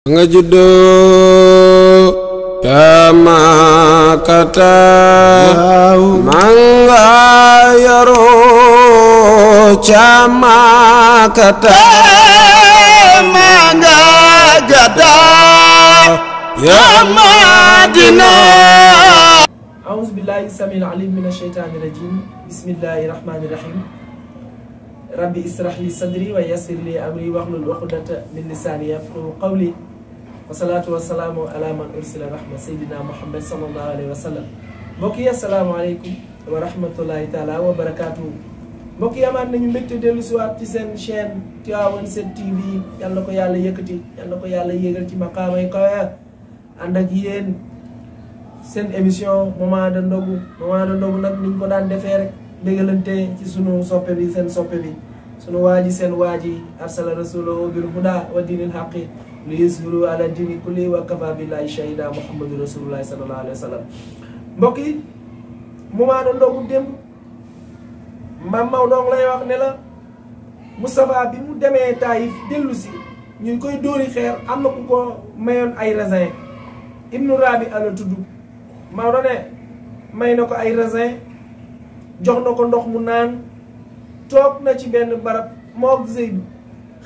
nga juddoo ca Makata manga yaroo ca Makata manga gada ya Madina. أعوذ بالله السميع العليم من الشيطان الرجيم بسم الله الرحمن الرحيم ربي اسرح لي صدري ويسر لي أمري واحلل عقدة من لساني يفقهوا قولي والصلاة والسلام على من أرسل رحمة سيدنا محمد صلى الله عليه وسلم. mbokk yi asalaamaaleykum wa rahmatullahi taala wa barakaatu. mbokk yi amaat nañu mbégte dellu si waat ci seen chaîne Tivaouane 7 TV yal na ko yàlla yëkkati yal na ko yàlla yéegal ci maqaamay kawe ànd ak yéen seen émission moment de ndogu nag niñ ko daan defee rek bégalante ci sunu soppe bi seen soppe bi sunu waaji seen waaji arsala rasulahu bil huda wa dinil haqqi li yuzhiru ala dini kulli wa kafa billahi shahida muhammadu rasulullahi sallallahu alayhi wa sallam. mbokk yi moment de ndogu démb Mame Maodo lay wax ne la Moustapha bi mu demee Taïf dellu si ñu koy dóori xeer am na ku ko mayoon ay raisin Ibnu Rabi ala tudd Maodo ne may na ko ay raisin jox na ko ndox mu naan toog na ci benn barab moog Zeyd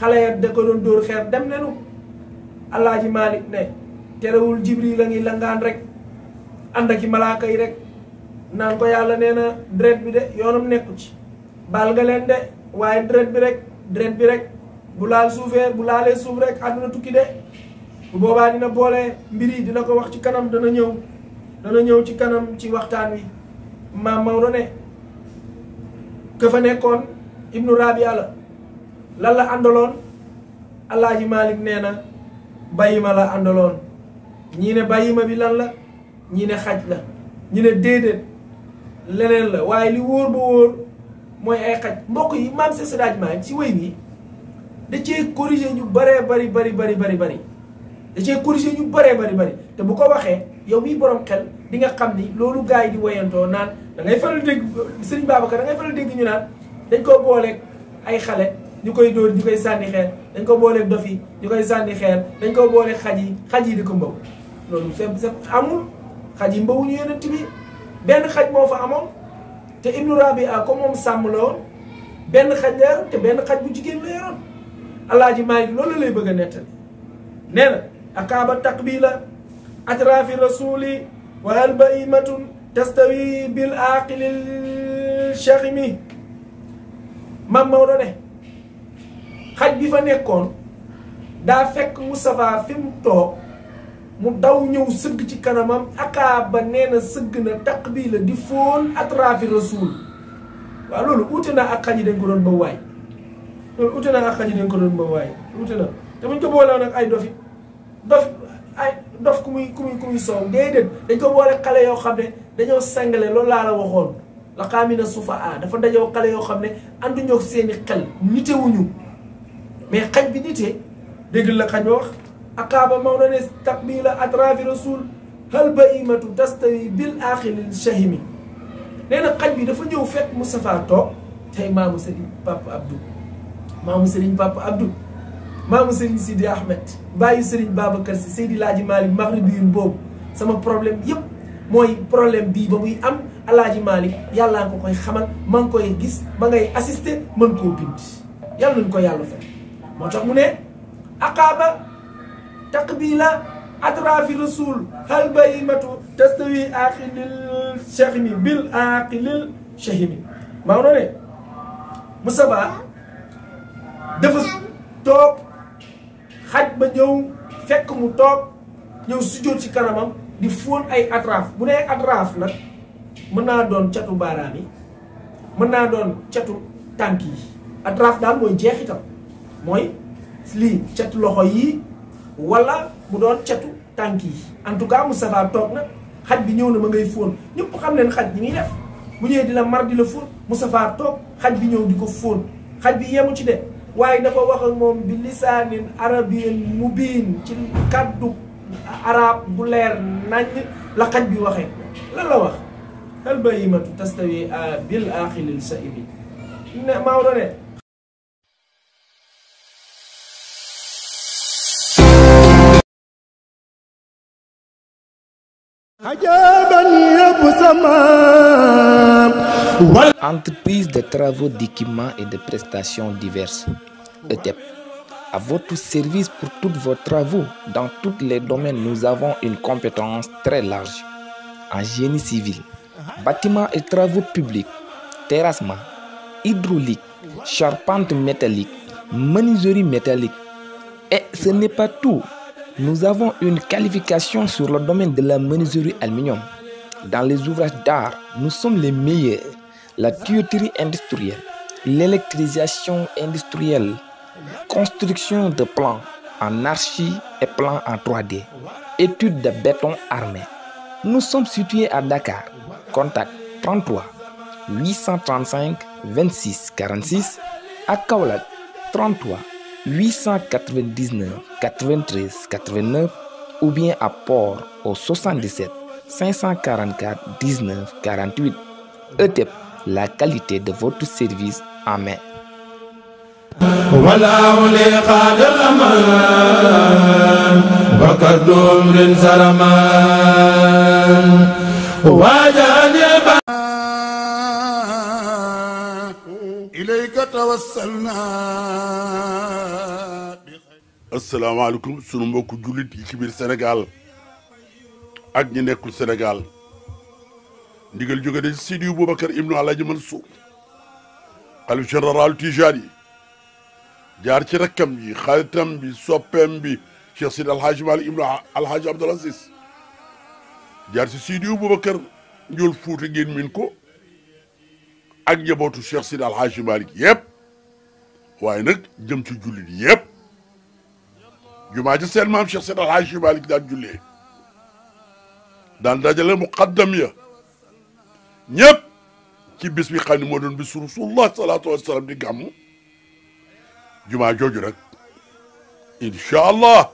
xale ya da ko doon dóor xeer dem nenu Alaaji Malik ne terewul Jibril la ngi langaan rek ànd ak i malaaka yi rek naan ko yàlla nee na deret bi de yoonam nekku ci baal nga leen de waaye deret bi rek bu laal suufee bu laalee suuf rek àdduna tukki de bu boobaa dina boole mbir yi dina ko wax ci kanam dana ñëw ci kanam ci waxtaan wi. Maam Maodo ne ka fa nekkoon Ibnu Rabia la lan la àndaloon Alaaji Malik nee na bayima la àndaloon ñii ne bayima bi lan la ñii ne xaj la ñi ne déedéet leneen la waaye li wóor ba wóor mooy ay xaj. mbokk yi maam Seydi Hadji Malick ci wéy bi da cee corrigé ñu bëree bari da cee corrigé ñu bëree bari te bu ko waxee yow miy borom xel di nga xam ni loolu gars yi di woyantoo naan da ngay faral dégg Serigne Babacar da ngay faral dégg ñu naan dañ ko booleeg ay xale ñu koy dóor ñu koy sànni xeer dañ ko booleeg dof yi ñu koy sànni xeer dañ ko booleeg xaj yi di ko mbaw. loolu c'est amul xaj yi mbawuñu yonent bi benn xaj moo fa amoon te Ibnu Rabia ko moom sàmm la woon benn xaj la yoroon te benn xaj bu jigéen la yoroon. Alaaji Maalik loolu lay bëgg a nettali nee na akaaba taqbila atrafi rasuli wa hal baimatun tastawi bil aqilil shaximi. Mame Maodo ne xaj bi fa nekkoon daa fekk Moustapha fi mu toog mu daw ñëw sëgg ci kanamam akaaba nee na sëgg na taqbila di fóon atrafi rasul. waaw loolu uute na ak xaj yi dañ ko doon ba waay loolu ute na ak xaj dañ ko doon ba waaye ute na te buñ ko boolewoon ak ay dof ku muy soow déedéet dañ ko boole xale yoo xam ne dañoo sangale loolu laa la waxoon la xaamina sufa dafa dajoo xale yoo xam ne ànduñoo seeni xel nitewuñu mais xaj bi nitee dégg la xaj ba wax akaaba Maodo ne taqbila atrafi rasul hal baimatu tastawi bil aqilil shahimi. nee na xaj bi dafa ñëw fekk Moustapha toog tey maamu Serigne Papa Abdou maamu Serigne Sidi Ahmed bàyyi Serigne Babacar si Seydi Laaji Malick maghribiyun boobu sama problème yëpp mooy problème bii ba muy am Alaaji Malick yàllaa ko koy xamal ma ngi koy gis ma ngay assister mën koo bind yàlla nañu ko yàlla fekk. moo tax mu ne aqaaba taqbila atrafi rasul hal baymatu tastawi aqilil shahimi bil aqilil shahimi. maa ngi ne Moustapha dafa toog xaj ba ñëw fekk mu toog ñëw sujjóot ci kanamam di fóon ay atraaf. bu nee atraaf nag mën naa doon catu baaraam yi mën naa doon catu tànk yi. atraaf daal mooy jeexitam mooy lii catu loxo yi wala mu doon catu tànk yi. en tout cas Moustapha toog na xaj bi ñëw na ma ngay fóon ñëpp xam leen xaj ñi muy def bu ñëwee di la mar di la fóon. Moustapha toog xaj bi ñëw di ko fóon xaj bi yemu ci de waaye dafa wax ak moom bi lisaanin arabiyin mubiin ci kàddu arab bu leer nañ la xaj bi waxee lan la wax hal baymatu tastawi bil aqilil shahimi. ne Maodo ne Entreprise de travaux d'équipement et de prestations diverses, ETEP. À votre service pour tous vos travaux. Dans tous les domaines, nous avons une compétence très large. En génie civil, bâtiments et travaux publics, terrassement, hydraulique, charpente métallique, menuiserie métallique. Et ce n'est pas tout. Nous avons une qualification sur le domaine de la menuiserie aluminium. Dans les ouvrages d'art, nous sommes les meilleurs. La tuyauterie industrielle, l'électrisation industrielle, construction de plans en archi et plans en 3D, études de béton armé. Nous sommes situés à Dakar. Contact 33 835 26 46 à Kaolack 33 899 93 89 ou bien à Port au 77 544 19 48. ETEP, la qualité de votre service en main. asalaamaaleykum sunu mbokku jullit yi ci biir Sénégal ak ñi nekkul Sénégal ndigal jóge de Sidi Boubacar ibnu Alaaji Mansour xalif général Tijani jaar ci rakkam yi xaritam bi soppeem bi Cheikh Sidi Alhaji Malick ibnu Alhaji Abdoul Aziz jaar ci Sidi Boubacar Njool Fuuta ngeen min ko ak njabootu Cheikh Sidi Alhaji Malick yëpp waaye nag jëm ci jullit yëpp jumaa ji seen maam Cheikh Sidi Alhaji Malick daan jullee daan dajale muqaddam ya ñëpp ci bis bi xam ne moo doon bisu Rasulullah salaatu wasalaam di gàmmu jumaa jooju rek incha allah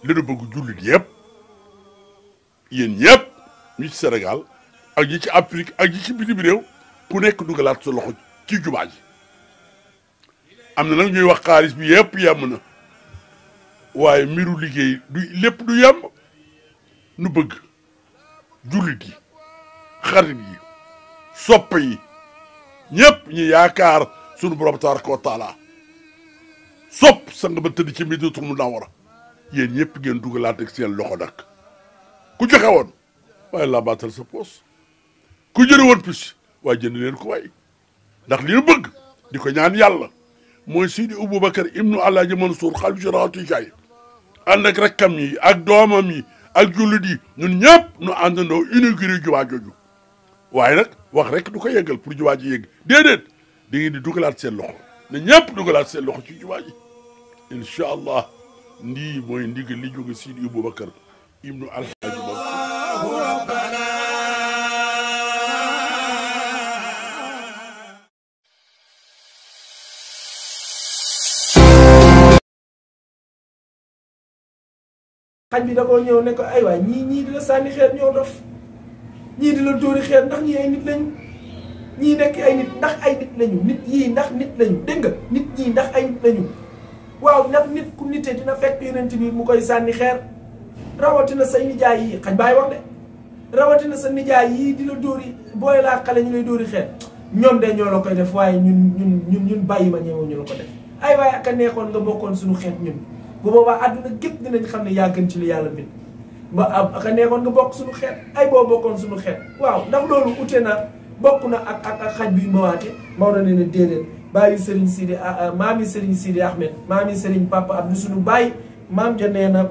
li nu bëgg jullit yëpp yéen ñëpp ñi ci Sénégal ak ñi ci Afrique ak ñi ci bitim réew ku nekk dugalaat sa loxo ci jumaa ji am na nag ñuy wax xaalis bi yëpp yem na waaye mbiru liggéey du lépp du yem nu bëgg jullit yi xarit yi soppe yi ñëpp ñi yaakaar sunu borom tabaraka wa taala sopp sang ba tëdd ci Madinatul Munawwara yéen ñëpp ngeen dugalaat ak seen loxo nag ku joxe woon waaye laa baatal sa poos ku jëre woon pis waaye jënd leen ko waay ndax li ñu bëgg di ko ñaan yàlla mooy Sidi Boubacar ibnu Alaaji Mansour xalif général Tijani ànd ak rakkam yi ak doomam yi ak jullit yi ñun ñëpp nu àndandoo inauguré jumaa jooju waaye nag wax rek du ko yeggal pour jumaa ji yegg déedéet da ngeen di dugalaat seen loxo ne ñëpp dugalaat seen loxo ci jumaa ji incha allah ndii mooy ndigal li jóge Sidi Boubacar ibnu Alhaji Mansour. xaj bi da koo ñëw ne ko ay waay ñii di la sànni xeet ñoo dof ñii di la dóori xeet ndax ñii ay nit lañu ñii nekk ay nit ndax ay nit lañu nit yii ndax nit lañu dégg nga nit ñii ndax ay nit lañu waaw ndax nit ku nite dina fekk yonent bi mu koy sànni xeer rawatina sa nijaay yii xaj baay wax de rawatina sa nijaay yii di la dóori booy laa xale ñu lay dóori xeet ñoom de ñoo la koy def waaye ñun bàyyi ma ñëw ñu la ko def ay waaye ak a neexoon nga bokkoon suñu xeet ñun bu boobaa àdduna gépp dinañ xam ne yaa gën ci lu yàlla bind ba ak a neexoon nga bokk suñu xeet ay boo bokkoon suñu xeet waaw ndax loolu ute na bokk na ak xaj bi mbawaate Maodo ne ne déedéet bàyyi Serigne Sidi maami Serigne Sidi Ahmed maami Serigne Papa Abdou suñu bàyyi maam ja nee na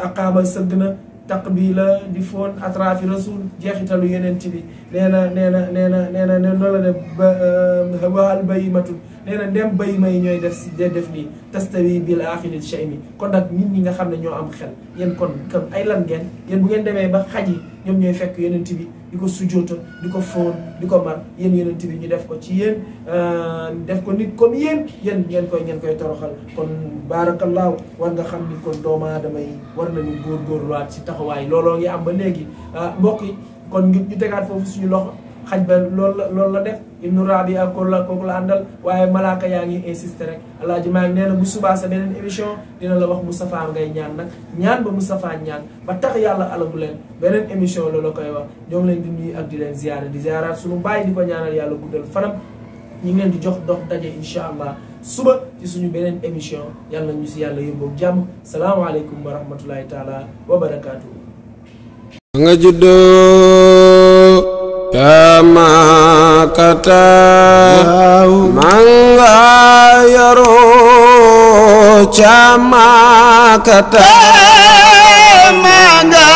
aqaaba sëgg na taqbila di foon atrafi rasul jeexitalu yenent bi nee na noonu la def ba waal bayi matul nee na ndem bay may ñooy def nii tastawi bil axiril shaymi kon nag nit ñi nga xam ne ñoo am xel yéen kon ay lan ngeen yéen bu ngeen demee ba xaj yi ñoom ñooy fekk yenent bi di ko sujjoota di ko foon di ko mar yéen yenent bi ñu def ko ci yéen def ko nit comme yéen ngeen koy toroxal kon baarakallaahu war nga xam ni kon doomu aadama yi war nañu góorgóorluwaat ci taxawaay looloo ngi am ba léegi mbokk yi kon ñu tegaat foofu suñu loxo xaj ba loolu la def ibnu rabi ak kooku la àndal waaye malaaka yaa ngi insister rek alaaji maa ngi nee na bu subaa sa beneen émission dina la wax Moustapha ngay ñaan nag ñaan ba Moustapha ñaan ba tax yàlla alagu leen beneen émission la koy wax ñoo ngi leen di nuyu ak di leen ziyaara di ziyaaraat suñu bàyyi di ko ñaanal yàlla guddal fanam ñu ngi leen di jox dox daje incha allah suba ci suñu beneen émission yàlla ñu si yàlla yóbboog jàmm salaamaaleykum wa rahmatullahi taala wa barakaatu. nga juddoo Makata manga yaroo ca Makata manga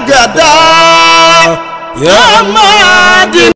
gada ya Madina